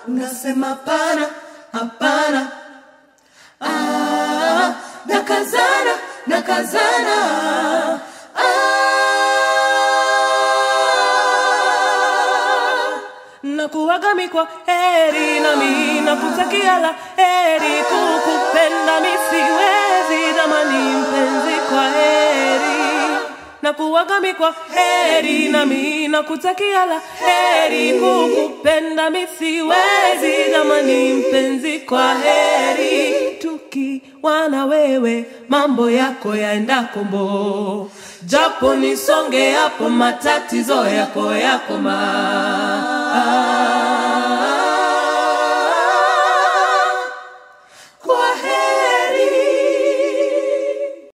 Unasema hapana, hapana. Ah, nakazana, nakazana. Ah, Nakuaga mi kwa heri, nami nakutakia la heri. Kukupenda mi siwezi, jamani mpenzi, kwa heri. Nakuaga mi kwa heri, nami nakutakia la heri. Kukupenda mi siwezi, jamani mpenzi, kwa heri. Tukiwa na wewe mambo yako yaenda kombo, japo nisonge hapo matatizo yako yakoma.